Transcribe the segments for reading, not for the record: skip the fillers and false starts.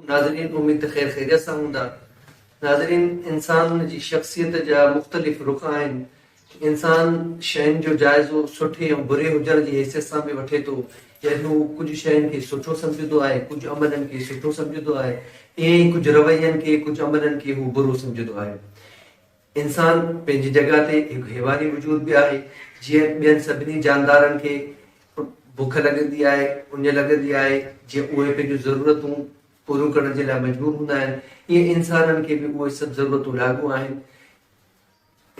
ناظرين اميد ته خير خيريت سان هوندا. ناظرين انسان جي شخصيت جا مختلف رخ آهن. انسان شين جو جائزو سٺي ۽ بري هجڻ جي حيثيت سان به وٺي ٿو يعني هو ڪجهه شين کي سٺو سمجهندو آهي ڪجهه عملن کي سٺو سمجهندو آهي ائين ئي ڪجهه روين کي ڪجهه عملن کي هو برو سمجهندو آهي. انسان پنهنجي جڳهه تي هڪ حيواني وجود به آهي، جيئن ٻين سڀني جاندارن کي بک لڳندي آهي، اڃ لڳندي آهي، جيئن اهي پنهنجون ضرورتون پوريون ڪرڻ جي لاء مجبور هوندا آهن، ايئن انسانن کي به اهي سڀ ضرورتون لاڳو آهن.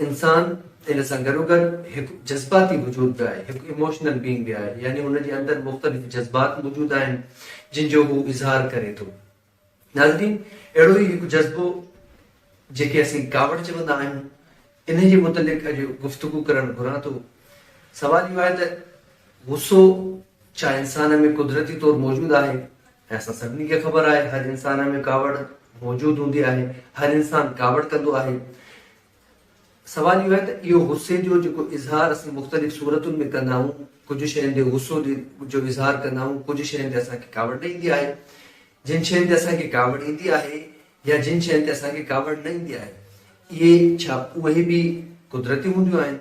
انسان ان سان گڏوگڏ هڪ جذباتي وجود به آهي، هڪ Emotional Being به آهي، يعني هن جي اندر مختلف جذبات موجود آهن، جن جو هو اظهار ڪري ٿو. ناظرين اهڙو ئي هڪ جذبو جنهن کي اسين ڪاوڙ چوندا آهيون انهي جي متعلق اڄ گفتگو ڪرڻ گهران ٿو. سوال اهو آهي ته غصو ڇا انسان ۾ قدرتي طور موجود آهي ۽ اسان سڀني کي خبر آهي هر انسان ۾ ڪاوڙ موجود هوندي آهي هر انسان ڪاوڙ ڪندو آهي. سوال اهو آهي ته اهو غصي جو جيڪو اظهار اسين مختلف صورتن ۾ ڪندا آهيون، ڪجهه شين تي غصو جو اظهار ڪندا آهيون، ڪجهه شين تي اسان کي ڪاوڙ نه ايندي آهي. جن شين تي اسان کي ڪاوڙ ايندي آهي يا جن شين تي اسان کي ڪاوڙ نه ايندي آهي، اهي ڇا اهي به قدرتي هونديون آهن؟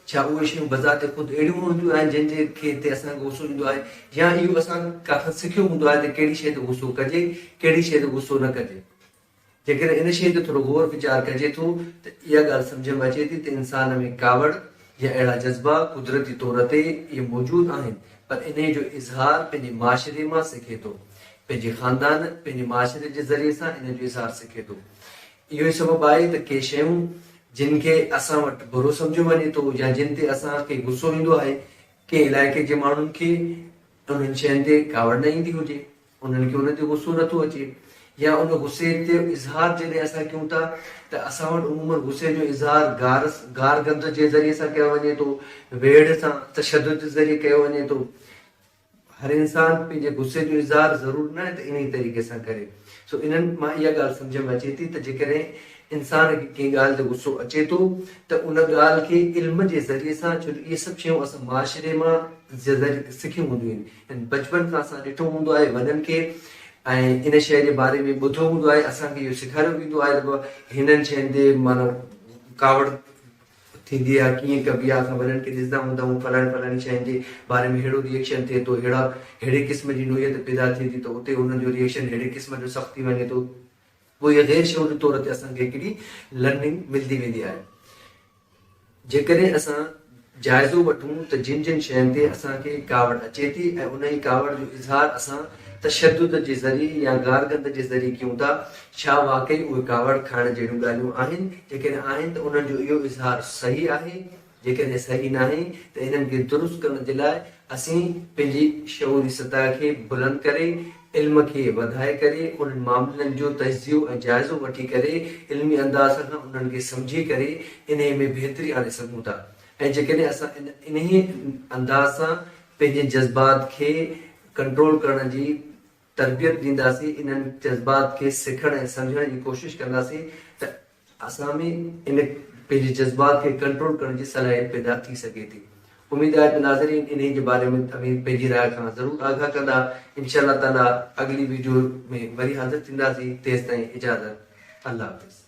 ڇا اهي شيون بذات خود اهڙيون هونديون آهن جن جي کي تي اسان کي غصو ايندو آهي يا اهو اسان ڪاٿان سکيو هوندو آهي ته ڪهڙي شيء تي غصو ڪجي، ڪهڙي شيء تي غصو نه ڪجي؟ جيڪڏهن ان شيء تي ٿورو غور ويچار ڪجي ٿو ته اها ڳالهه سمجهه ۾ اچي ٿي ته انسان ۾ ڪاوڙ يا اهڙا جذبا قدرتي طور تي اهي موجود آهن پر انهيء جو اظهار پنهنجي معاشري مان سکي ٿو. پنهنجي خاندان، پنهنجي معاشري جي ذريعي سان ان جو اظهار سکي ٿو. اهو ئي سبب آهي ته ڪي شيون جن کي اسان وٽ برو سمجهيو وڃي ٿو يا جن تي اسان کي غصو ايندو آهي، ڪنهن علائقي جي ماڻهن کي انهن شين تي ڪاوڙ نه ايندي هجي. انهن کي ان تي غصو نه ٿو اچي يا ان غصي تي اظهار جڏهن اسان ڪيون ٿا ته اسان وٽ عموماً غصي جو اظهار گار گار گند جي ذريعي سان ڪيو وڃي ٿو، ويڙهه سان، تشدد جي ذريعي ڪيو وڃي ٿو. هر انسان پنهنجي غصي جو اظهار ضرور ناهي ته انهي طريقي سان ڪري. سو انهن مان اها ڳالهه سمجهه ۾ اچي ٿي ته جيڪڏهن انسان کي ڪنهن ڳالهه تي غصو اچي ٿو ته ان ڳالهه کي علم جي ذريعي سان ڇو جو اهي سڀ شيون اسان معاشري مان سکيون هونديون آهن. يعني بچپن کان اسان ڏٺو هوندو آهي وڏن کي ۽ ان شيء جي باري ۾ ٻڌو هوندو آهي اسان کي اهو سيکاريو ويندو آهي ته هنن شين تي معنيٰ ڪاوڙ ٿيندي آهي ڪيئن ڪبي آهي اسان وڏن کي ڏسندا هوندا آهيون فلاڻي فلاڻي شين جي باري ۾ ههڙو ريئڪشن ٿئي ٿو ههڙا ههڙي قسم جي نوعيت پيدا ٿئي ٿي ته اتي انهن جو ريئڪشن ههڙي قسم جو سخت ٿي وڃي ٿو پوء اها غير شعوري طور تي اسان کي هڪڙي لرننگ ملندي ويندي آهي. جيڪڏهن اسان جائزو وٺون ته جن جن شين تي اسان کي ڪاوڙ اچي ٿي ۽ انهي ڪاوڙ جو اظهار اسان تشدد جي ذريعي يا گارگند جي ذريعي ڪيون ٿا، ڇا واقعي اهي ڪاوڙ کائڻ جهڙيون ڳالهيون آهن؟ جيڪڏهن آهن ته انهن جو اهو اظهار صحيح آهي؟ جيڪڏهن صحيح ناهي ته انهن کي درست ڪرڻ جي لاء اسين پنهنجي شعوري سطح کي بلند ڪري، علم کي وڌائي ڪري، انهن معاملن جو تجزيو ۽ جائزو وٺي ڪري، علمي انداز کان انهن کي سمجهي ڪري انهيء ۾ بهتري آڻي سگهون ٿا ۽ جيڪڏهن اسان انهيء انداز سان پنهنجن جذبات کي ڪنٽرول ڪرڻ جي تربيت ڏينداسين، انهن جذبات کي سکڻ ۽ سمجهڻ جي ڪوشش ڪنداسين ته اسان ۾ ان پنهنجي جذبات کي ڪنٽرول ڪرڻ جي صلاحيت پيدا ٿي سگهي ٿي. اميد آهي ته ناظرين انهي جي باري ۾ اوهين پنهنجي راء کان ضرور آگاهه ڪندا. انشاء الله تعالي اڳلي ويڊيو ۾ وري حاضر ٿينداسين تيستائين اجازت الله حافظ.